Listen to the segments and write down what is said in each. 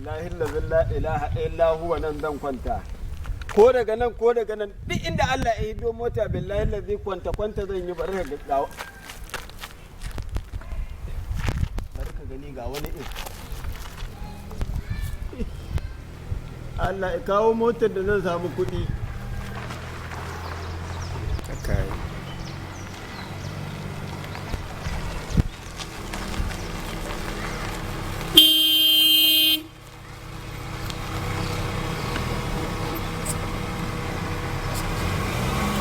Billahi allazi la ilaha illa huwa, nan zan kwanta. Ko daga nan, ko daga nan, duk inda Allah ya hido mota, billahi allazi kwanta kwanta zan yi. Bari ka gani, ga wani in Allah ya kawo motar da zan samu kuɗi. Haka yi.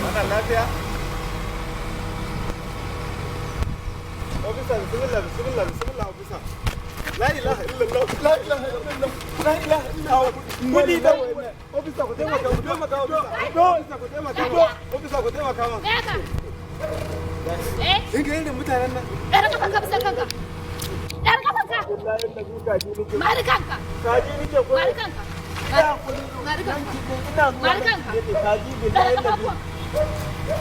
Wannan lafiya? Ofisa, bismillah, bismillah, bismillah, ofisa. La ilaha illallah, la ilaha illallah, la ilaha illallah. Kudi da ofisa, ku taimaka, ku taimaka, ofisa. Ofisa, ku taimaka, ofisa, ku taimaka min. Me haka? Eh? In ga irin mutanen nan. Ɗara kafanka bisa kanka. Ɗara kafanka. Billahi allazi kaji nake. Mari kanka. Kaji nake ko. Mari kanka. Ina kudi. Mari kanka. Ina zuwa. Mari kanka. Kaji, Ɗara billahi allazi. kafafuwa.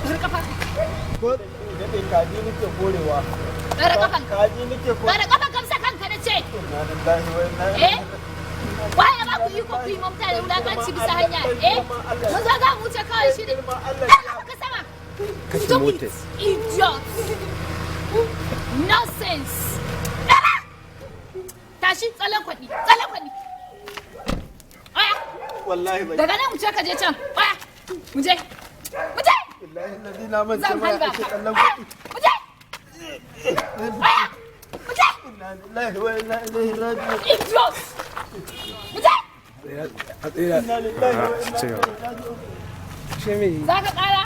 Ɗara kafafuwa. Ko daɗe kaji nake korewa. Ɗara kafanka. Kaji nake korewa. Ɗara kafanka bisa kanka na ce. Inna lillahi wa inna Eh? Waye ba ku iko ku yi ma mutane wulakanci bisa hanya? Eh? Mun zo za mu wuce kawai shi ne. Ɗara kafanka sama. Kashe Stupid motar. idiot. Nonsense. Ɗara! Tashi, tsallen kwaɗi, tsallen kwaɗi. Oya, Wallahi bai. daga nan mu ce ka je can. Oya, mu je. Mu je. Billahi allazi na mance Zan ma halba ake ka. kallon Oya, kuɗi. mu je. Oya, mu je. Inna lillahi wa inna ilaihi raji'un. Idiot. Mu je. A tsira. Inna lillahi wa A inna ci gaba. ilaihi raji'un. Shi me Za ka ƙara?